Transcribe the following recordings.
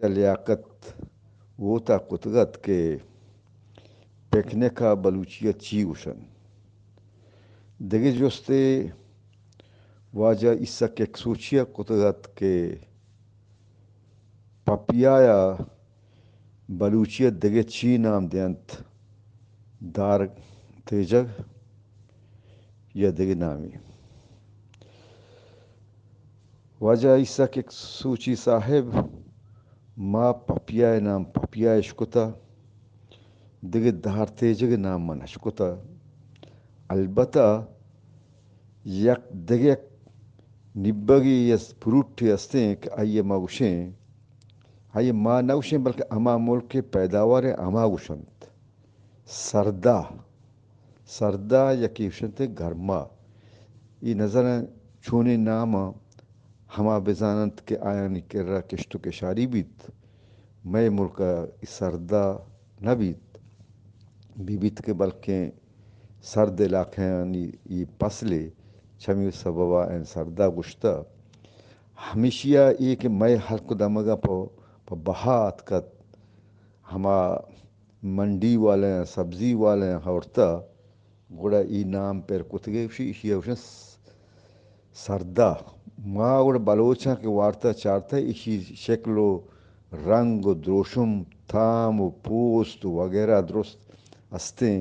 لیاقت ووتا کتگ ات کہ پکنک ءَ بلوچی ءَ چی گوشنت؟ دگہ جستے واجہ عیسی ککسوچی ءَ کتگ ات کہ پپیا ءَ بلوچی ءَ دگہ چی نام دینت؟ دار تیجگ یا دگہ نامی؟ واجہ عیسی ککسوچی صاحب، ما پپیا ءِ نام پپیا اشکتہ، دگہ دار تیجگ ءِ نام من اشکتہ۔ البتہ یک دگہ نیبگی یا پروٹے استیں کہ آئی ءَ ما گوشیں، آئی ءَ ما نہ گوشیں، بلکہ ہما ملک ءِ پیداوار ءَ ہما گوشنت۔ سردا، سردا یکے گوشنت گرما۔ اے نزاناں چونیں نام ءَ ہما بزاننت کہ آیانی کرا کشت و کشاری بیت۔ مئے ملک ءَ اے سردا نہ بیت، بہ بیت کہ بلکیں سرد علاقہانی اے پسلے، چمی سبب ءَ آیاں سردا گوشتہ۔ ہمیشی ءَ اے کہ مئے ہلک و دمگ ءَ پہ، پہ بہا اتکت، ہما منڈی والیاں، سبزی والیاں ہورتہ، گڑا اے نام پر کتگے، ایشی، ایشی ءَ گوشن س-، سردا۔ ما گڑا بلوچاں کہ وارتہ چارتہ، ایشی شکل و رنگ و دروشم، تام و پوست و وغیرہ درست استیں،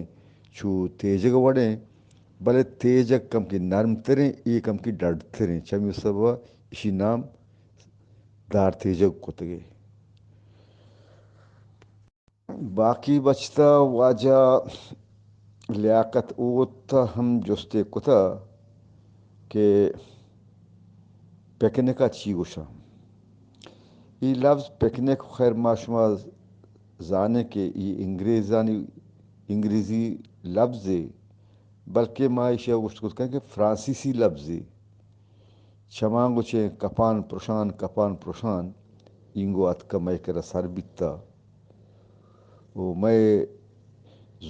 چو تیجگ وڑیں، بلے تیجگ کمکی نرم تریں، اے کمکی ڈڈ تریں، چمی سبب ءَ ایشی نام دار تیجگ کتگے۔ باقی بچتا واجہ لیاقت اوت ءَ ہم جستے کتہ کہ پکنک ءَ چی گوشاں؟ اے لفظ پکنک، خیر، ما شما زانیں کہ اے انگریزانی، انگریزی لفظے، بلکہ ما ایشی ءَ گوشت کت کنیں کہ فرانسیسی لفظے۔ چمانگوچیں کپان پرشان، کپان پرشان، اینگو اتکہ مئے کرا سر بیتہ۔ و مئے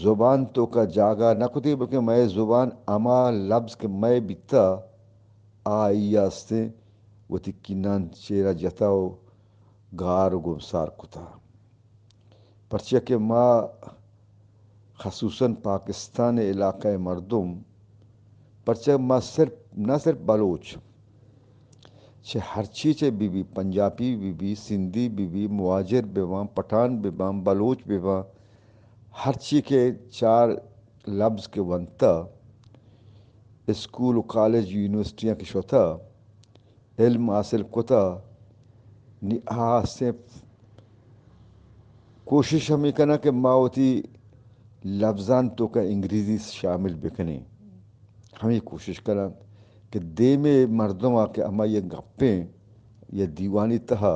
زبان توکا جاگہ نہ کتی، بلکہ مئے زبان ہما لبز کہ مئے بیتہ، آئی ءَ استیں وتی کینان چیرا جتہ و گار و گمسار کتہ۔ پرچا کہ ما خصوصاً پاکستان ءِ علاقہ ءِ مردم، پرچا ما صرف، نہ صرف بلوچ، چہ ہرچی چہ بہ بی، پنجابی بہ بی، سندھی بہ بی، مہاجر بہ باں، پٹھان بہ باں، بلوچ بہ باں، ہرچی کہ چار لبز کہ ونتہ، اسکول و کالج، یونیورسٹیاں کہ شتہ، علم حاصل کتہ، نی آ استیں کوشش ہمے کناں کہ ما وتی لبزان توکا انگریزی شامل بکنیں۔ ہمے کوشش کناں کہ دیمے مردم ءَ کہ ہما یک گپیں یا دیوانی تہا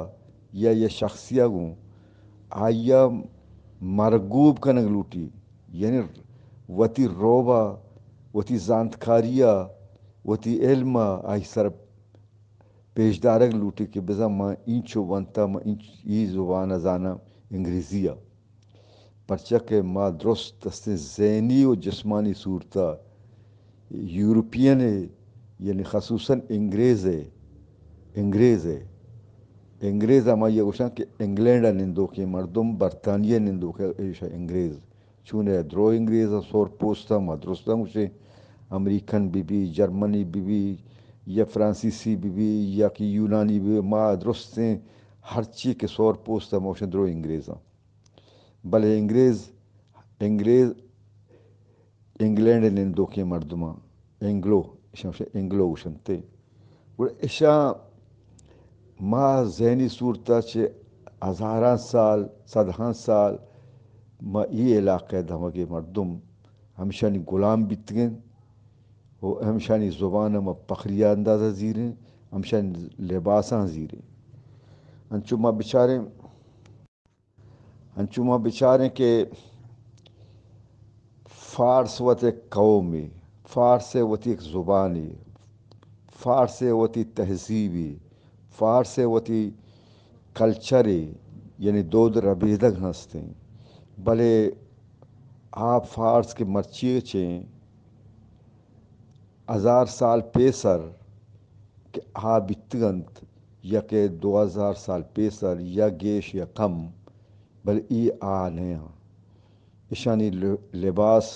یا یا شخصی ءَ گوں آئی ءَ مرگوب کنگ لوٹی، یعنی وتی روبا، وتی زانتکاری ءَ، وتی علم ءَ آئی سر پیش دارگ لوٹی کہ بزاں من اینچو ونتہ، من اینچ، ای زبان ءَ زاناں، انگریزی ءَ۔ پرچا کہ ما درست استیں ذہنی و جسمانی صورت ءَ یورپین ءَ، یعنی خصوصاً انگریز ءَ، انگریز ءَ، انگریز ءَ ما یہ گوشاں کہ انگلینڈ ءَ نندوکیں مردم، برطانیہ ءَ نندوک ایش انگریز۔ چون ءَ درو انگریز ءَ سور پوست ءَ، ما درستاں گوشیں امریکن بہ بی، جرمنی بہ بی، یا فرانسیسی بہ بی، یا کہ یونانی بہ بی، ما درستیں ہرچی کہ سور پوست ءَ، ما گوشیں درو انگریزاں۔ بلے انگریز، انگریز انگلینڈ ءَ نندوکیں مردماں، اینگلو، ایشاں گوشن، اینگلو گوشنتے۔ گڑا ایشاں ما ذہنی صورت ءَ چہ ہزاراں سال، صدہاں سال ما اے علاقہ ءِ دمگے مردم ہمشانی غلام بیتگیں و ہمشانی زبان ءَ ما فخری انداز ءَ زیریں، ہمشانی لباساں زیریں۔ انچو ما بچاریں، انچو ما بچاریں کہ فارس وت یک قومے، فارس ءِ وتی یک زبانے، فارس ءِ وتی تہذیبے، فارس ءِ وتی کلچرے، یعنی دود ربیدگ ہستیں، بلے آ فارس کہ مرچی چیں ہزار سال پیسر کہ آ بیتگ انت، یا کہ دو ہزار سال پیسر یا گیش یا کم، بلے اے آ نہ آں۔ اشانی ل-، لباس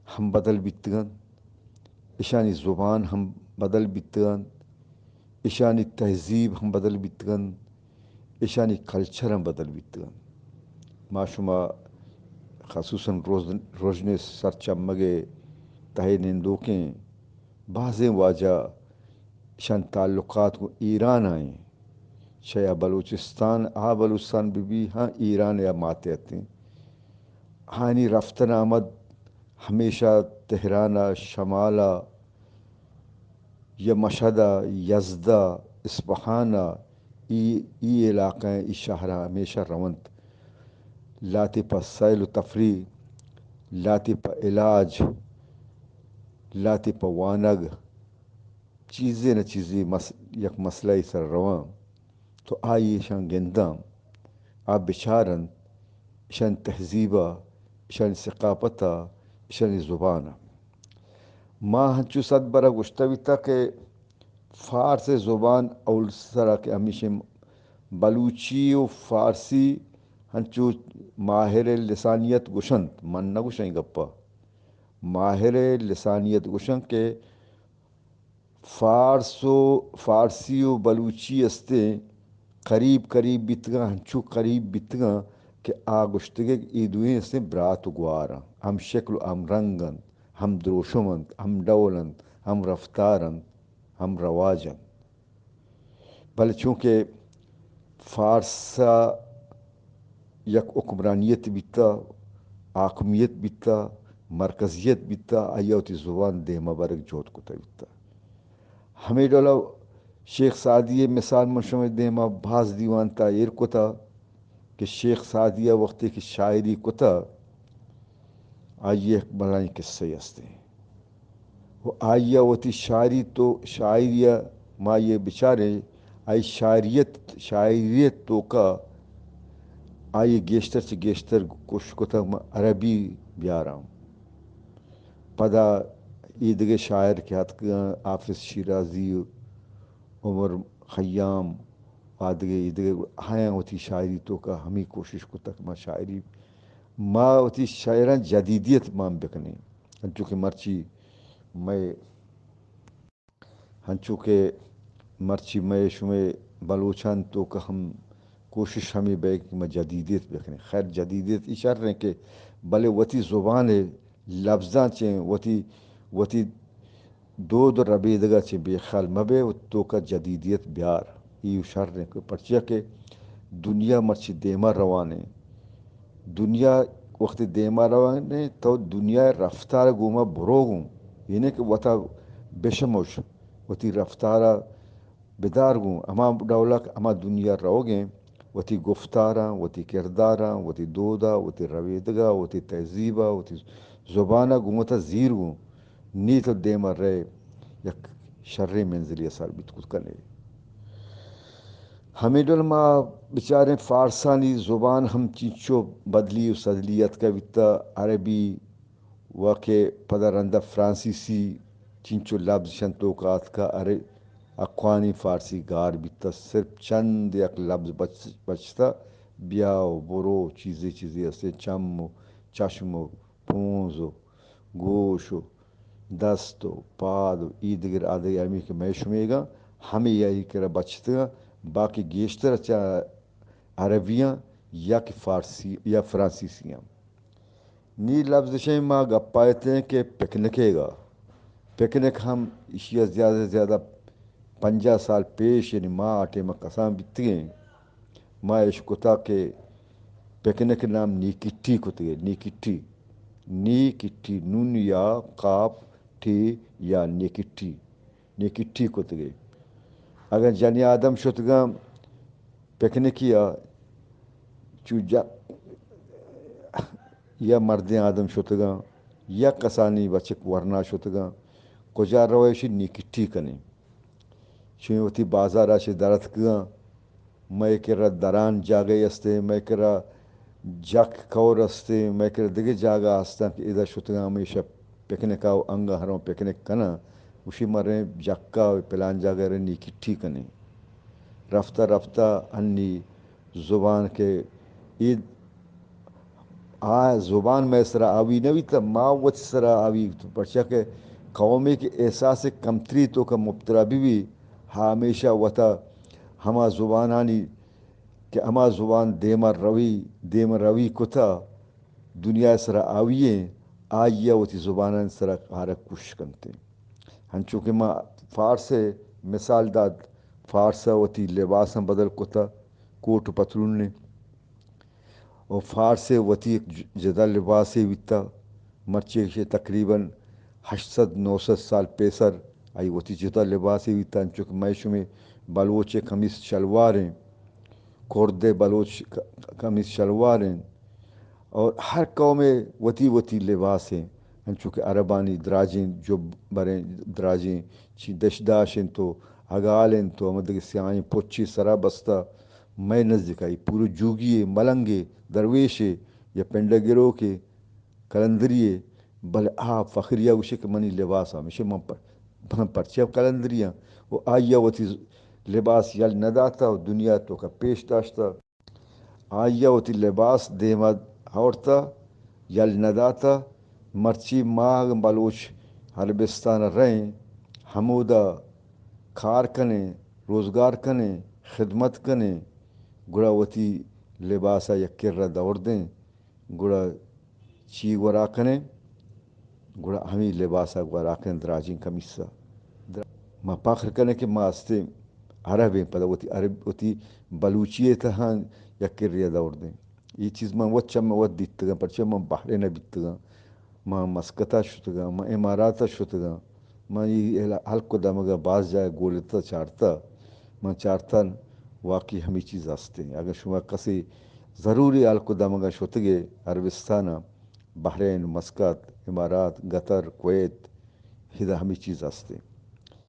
ہم بدل بیتگ انت، اشانی زبان ہم بدل بیتگ انت، اشانی تہذیب ہم بدل بیتگ انت، اشانی کلچر ہم بدل بیتگ انت۔ ما شما خصوصاً روز-، رژن سرچمگ ءِ تہ ءَ نندوکیں بازیں واجہ اشانی تعلقات گوں ایران ءَ ایں، چہ آ بلوچستان، آ بلوچستان بہ بی، ہاں ایران ءِ ماتحت ایں۔ آہانی رفتن آمد ہمیشہ تہران ءَ، شمال ءَ، یا مشہد ءَ، یزد ءَ، اصفہان ءَ، ای، ای علاقہ، ای شہر ءَ ہمیشہ رونت۔ لاتے پہ سیل و تفریح، لاتے پہ علاج، لاتے پہ وانگ، چیزے نہ چیزے مس-، یک مسئلہ ءِ سر رواں۔ تو آئی اشاں گنداں، آ بچارنت، اشانی تہذیب ءَ، اشانی ثقافت ءَ، اشانی زبان ءَ۔ ما ہنچو صد برا گوشتہ بیتہ کہ فارس ءِ زبان اول سرا کہ ہمیشیں بلوچی و فارسی ہنچو ماہر لسانیت گوشنت، من نہ گوشاں اے گپا۔ ماہر لسانیت گوشنت کہ فارس و، فارسی و بلوچی استیں قریب قریب بیتگاں، ہنچو قریب بیتگاں کہ آ گوشتگے کہ اے دوئیں استیں برات و گوار انت، ہم شکل و ہم رنگ انت، ہم دروشم انت، ہم ڈول انت، ہم رفتار انت، ہم رواج انت۔ بلے چونکہ فارس ءَ یک حکمرانیت بیتہ، حاکمیت بیتہ، مرکزیت بیتہ، آئی ءَ وتی زبان دیما برگ جہد کتہ بیتہ۔ ہمے ڈول ءَ شیخ سعدی ءِ مثال من شمئے دیما باز دیوان تہا ایر کتہ کہ شیخ سعدی ءَ وقتے کہ شاعری کتہ، آئی ءِ یک بلائیں قصہ ئے استیں۔ و آئی ءَ وتی شاعری تو، شاعری ءَ ما یہ بچاریں، آئی شاعریت، شاعریت توکا آئی گیشتر چہ گیشتر کوشش کتگ من عربی بیاراں۔ پدا اے دگہ شاعر کہ اتکگاں، حافظ شیرازی، عمر خیام، آ دگہ، اے دگہ، آیاں وتی شاعری توکا ہمے کوشش کتگ کہ ما شاعری، ما وتی شاعراں جدیدیت مان بکنیں۔ انچو کہ مرچی مئے ہنچو کہ مرچی مئے شمئے بلوچان توکا ہم کوشش ہمے بئیگ کہ ما جدیدیت بکنیں۔ خیر، جدیدیت ای شر انت کہ بلے وتی زبان ءِ لبزاں چہ، وتی، وتی دود و ربیدگا چہ بے خیال مبے و توکا جدیدیت بیار۔ ای شر انت کہ پرچیا کہ دنیا مرچی دیما روان انت۔ دنیا وقتی دیما روان انت، تو دنیا ءِ رفتار ءَ گوما برو گوں، یعنی کہ وتا بشموش، وتی رفتار ءَ بدار گوں، ہما ڈول ءَ کہ ہما دنیا روگ انت، وتی گفتاراں، وتی کرداراں، وتی دود ءَ، وتی ربیدگ ءَ، وتی تہذیب ءَ، وتی زبان ءَ گوں وتا زیر گوں، نی تو دیما رئے یک شریں منزلے ءَ سر بیت کت کنے۔ ہمے ڈول ما بچاریں فارسانی زبان ہم چینچو بدلی و سدلی اتکہ بیتہ، عربی و کہ پدا رندا فرانسیسی چینچو لبز اشان توکا اتکہ، ارے اکوانی فارسی گار بیتہ، صرف چند یک لبز بچ-، بچتہ، بیا و برو، چیزے چیزے استیں، چم و چشم و پونز و گوش و دست و پاد و ای دگر آ دگہ ہمے کہ مئے شمئیگاں، ہمے آئی کرا بچتگاں، باقی گیشتر چہ عربیاں یا کہ فارسی یا فرانسیسیاں۔ نی لبز اشیں ما گپا اتیں کہ پکنک ئیگا۔ پکنک ہم ایشی ءَ زیادہ زیادہ پنجاہ سال پیش، یعنی ما آ ٹائم ءَ کسان بیتگیں، ما اش کتا کہ پکنک نام نیکٹی کتگے، نیکٹی، نیکٹی، نون یا قاف ٹی یا نیکٹی، نیکٹی کتگے۔ اگاں جنی آدم شتگاں پکنکی ءَ، چو جا-، یا مردیں آدم شتگاں، یا کسانی بچک ورنا شتگاں، کجا روئے اشی نیکٹی کنیں۔ چوئیں وتی بازار ءَ چہ در اتکگاں، مئے کرا دران جاگہے استیں، مئے کرا جک کور استیں، مئے کرا دگہ جاگہ استاں کہ ادا شتگاں ہمیشہ پکنک ءَ و انگہ ہروں پکنک کناں، گوشی مریں جکا و پلان جاگہ رے نیکٹی کنیں۔ رفتہ رفتہ انی زبان کہ اے آ زبان مئے سرا آوی نہ بیتہ، ما وتی سرا آوی بیتہ، پرچا کہ قومے کہ احساس کمتری توکا مبتلا بہ بی، ہمیشہ وتا ہما زبانانی کہ ہما زبان دیما روی، دیما روی کتہ، دنیا سرا آوی ایں، آئی ء وتی زبانانی سرا کارگ کوشش کنت۔ انچو کہ ما فارس ء مثال دات، فارس ء وتی لباساں بدل کتہ، کوٹ و پتلون نے، و فارس ء وتی یک ج-، جدا لباسے بیتہ، مرچی کہ تقریباً ہشت سد نو سد سال پیسر آئی وتی جدا لباسے بیتہ، انچو کہ مئے شمے بلوچ ء کمیس شلوار ایں، کرد ء بلوچ ک-، کمیس شلوار ایں، اور ہر قوم ء وتی وتی لباس ایں، انچو کہ عربانی دراجیں جبر ایں، دراجیں چی دشداش انت و اگال انت و ہمدگہ سیاہیں پچے سرا بستہ، مئے نزیکا اے پورو جوگی ء، ملنگ ء، درویش ء یا پنڈ ء گروک ء، قلندری ء، بلے آ فخری ء گوشے کہ منی لباس ہمیشہ من پر-، من پرچہ قلندری آں و آئی ء وتی لباس یل نہ داتہ و دنیا توکا پیش داشتہ۔ آئی ء وتی لباس دیما آورتہ، یل نہ داتہ۔ مرچی ما اگاں بلوچ عربستان ء رہیں، ہمودا کار کنیں، روزگار کنیں، خدمت کنیں، گڑا وتی لباس ء یک کر ء دور دیں، گڑا چی گورا کنیں؟ گڑا ہمے لباس ء گورا کنیں، دراجیں کمیس ء۔ در-، ما فخر کنیں کہ ما ہستیں عرب ایں، پدا وتی عرب، وتی بلوچی ء تہا یک کرے ء دور دیں۔ اے چیز من وت چم وت دیتگاں، پرچہ من بحرین ء بیتگاں، من مسقط ء شتگاں، من امارات ء شتگاں، من اے ہل-، ہلک و دمگ ء باز جاہ گولتہ چارتہ، من چارتہ واقعی ہمے چیز ہستیں۔ اگاں شما کسے ضروری ہلک و دمگ ء شتگے عربستان ء، بحرین، مسقط، امارات، قطر، کویت، ادا ہمے چیز ہستیں۔